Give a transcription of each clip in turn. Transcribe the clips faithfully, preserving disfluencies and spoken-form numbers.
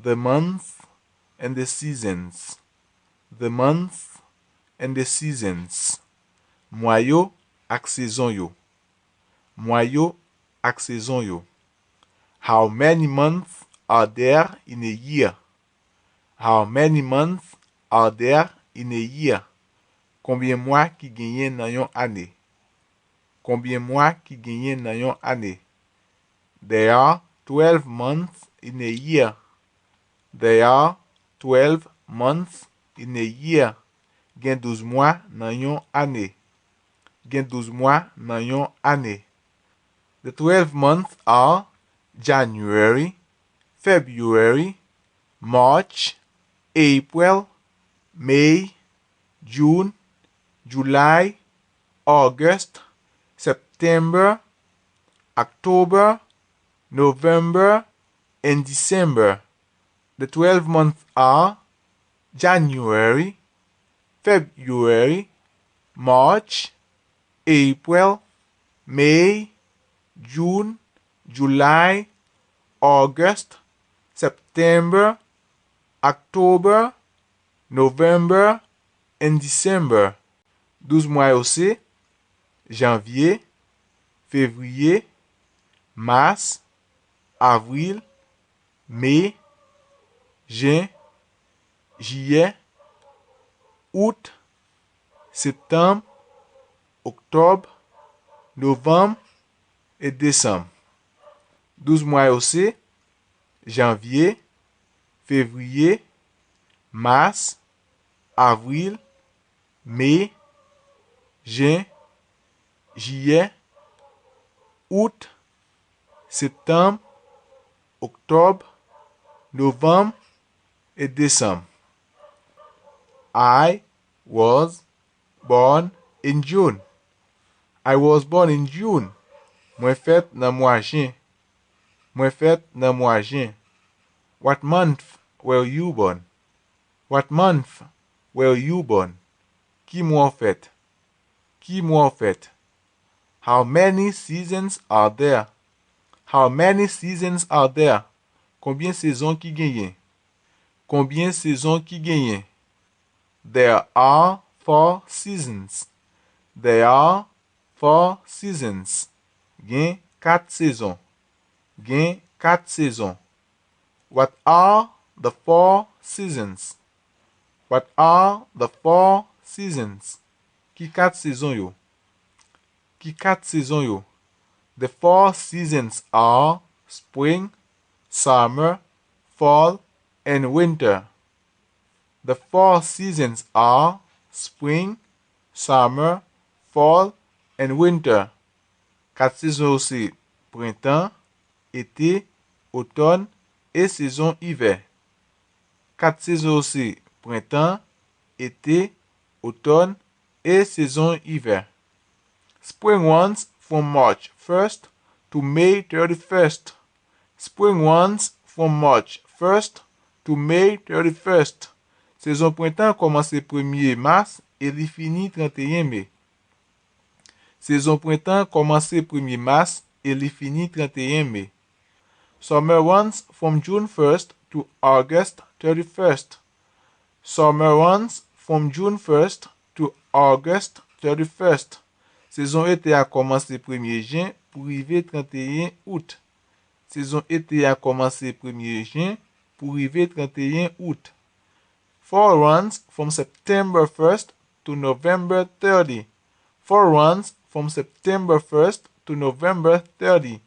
The months and the seasons. The months and the seasons. Mwa yo ak sezon yo. Mwa yo ak sezon yo. How many months are there in a year? How many months are there in a year? Konbyen mwa ki genyen nan yon ane? Konbyen mwa ki genyen nan yon ane? There are twelve months in a year. There are twelve months in a year. Gen douz mwa nan yon ane. Gen douz mwa nan yon ane. The twelve months are January, February, March, April, May, June, July, August, September, October, November, and December. The twelve months are January, February, March, April, May, June, July, August, September, October, November, and December. Douz mwa yo se janvye, fevriye, mas, avril, me, jen, jiyè, out, septanm, oktòb, novanm, e desanm. Douz mwa yo se janvye, fevriye, mas, avril, me, jen, jiyè, out, septanm, oktòb, novanm, e desanm. I was born in June. I was born in June. Mwen fèt nan mwa jen. Mwen fèt nan mwa jen. What month were you born? What month were you born? Ki mwa w fèt? Ki mwa w fèt? How many seasons are there? How many seasons are there? Konbyen sezon ki genyen? Konbyen sezon ki genyen? There are four seasons. There are four seasons. Gen kat sezon. Gen kat sezon. What are the four seasons? What are the four seasons? Ki kat sezon yo? Ki kat sezon yo? The four seasons are spring, summer, fall, and winter. The four seasons are spring, summer, fall, and winter. Kat sezon yo se prentan, ete, otòn, e sezon ivè. Kat sezon yo se prentan, ete, otòn, e sezon ivè. Spring runs from March first to May thirty-first. Spring runs from March first to May thirty-first. Sezon prentan kòmanse premye mas e li fini trannteyen me. Sezon prentan kòmanse premye mas e li fini trannteyen me. Summer runs from June first to August thirty-first. Summer runs from June first to August thirty-first. Sezon ete a kòmanse premye jen pou rive trannteyen out. Sezon ete a kòmanse premye jen pou rive trannteyen out. Fall runs from September first to November thirty. Fall runs from September first to November thirty.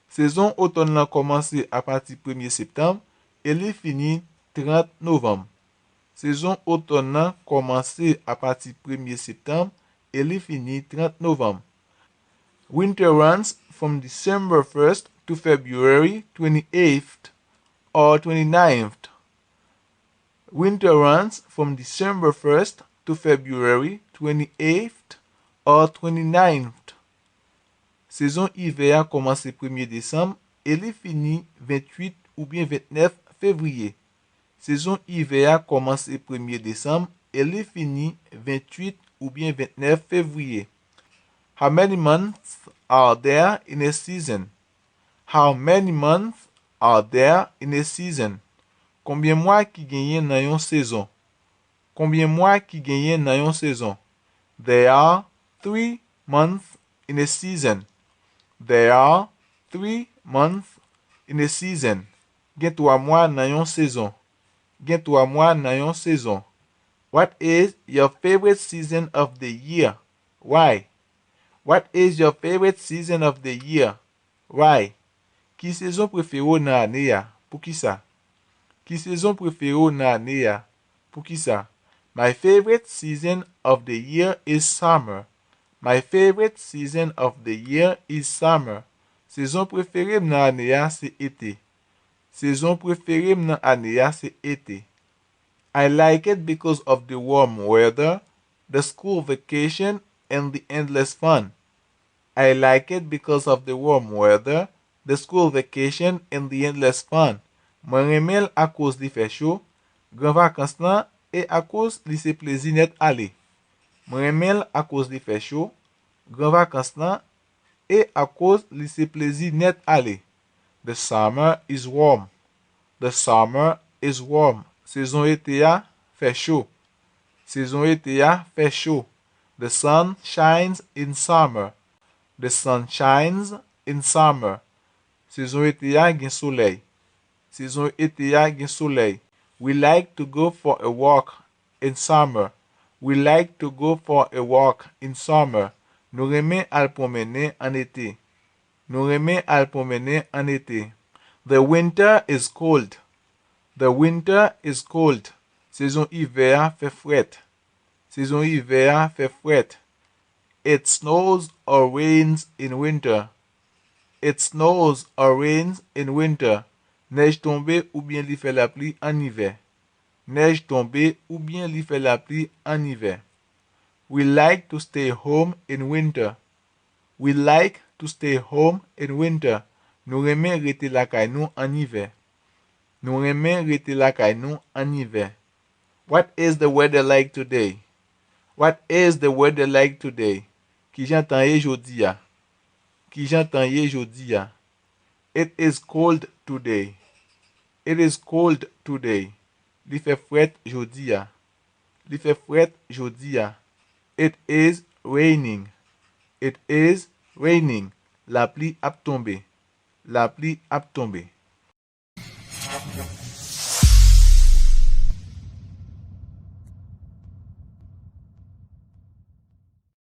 Sezon otòn nan kòmanse apati premye septanm e li fini trant novanm. Sezon otòn nan kòmanse apati premye septanm e li fini trant novanm. Winter runs from December first to February twenty-eighth or twenty-ninth. Winter runs from December first to February twenty-eighth or twenty-ninth. Sezon ivè a kòmanse premye desanm e li fini venntuit oubyen ventnèf fevriye. Sezon ivè a kòmanse premye desanm e li fini venntuit oubyen ventnèf fevriye. How many months are there in a season? How many months are there in a season? Konbyen mwa ki genyen nan yon sezon? Konbyen mwa ki genyen nan yon sezon? There are three months in a season. There are three months in a season. Gen twa mwa nan yon sezon. Gen twa mwa nan yon sezon. What is your favorite season of the year? Why? What is your favorite season of the year? Why? Ki sezon prefere w nan ane a? Poukisa? Ki sezon prefere w nan ane a? Poukisa? My favorite season of the year is summer. My favorite season of the year is summer. Sezon prefere m nan ane a se ete. Sezon prefere m nan ane a se ete. I like it because of the warm weather, the school vacation, and the endless fun. I like it because of the warm weather, the school vacation, and the endless fun. Mwen renmen l akoz li fè cho, gran vakans lan, e akoz li se plezi nèt ale. Mwen renmen l akoz li fè cho, gran vakans lan, e akoz li se plezi nèt ale. The summer is warm. The summer is warm. Sezon ete a fè cho. Sezon ete a fè cho. The sun shines in summer. The sun shines in summer. Sezon ete a gen solèy. Sezon ete a gen solèy. We like to go for a walk in summer. We like to go for a walk in summer. Nou renmen al pwonmennen an ete. Nou renmen al pwonmennen an ete. The winter is cold. The winter is cold. Sezon ivè a fè frèt. Sezon ivè a fè frèt. It snows or rains in winter. It snows or rains in winter. Nèj tonbe oubyen li fè lapli an ivè. Nèj tonbe oubyen li fè lapli an ivè. We like to stay home in winter. We like to stay home in winter. Nou renmen rete lakay nou an ivè. Nou renmen rete lakay nou an ivè. What is the weather like today? What is the weather like today? Kijan tan ye jodi a? Kijan tan ye jodi a? It is cold today. It is cold today. Li fè frèt jodi a. Li fè frèt jodi a. It is raining. It is raining. Lapli ap tonbe. Lapli ap tonbe.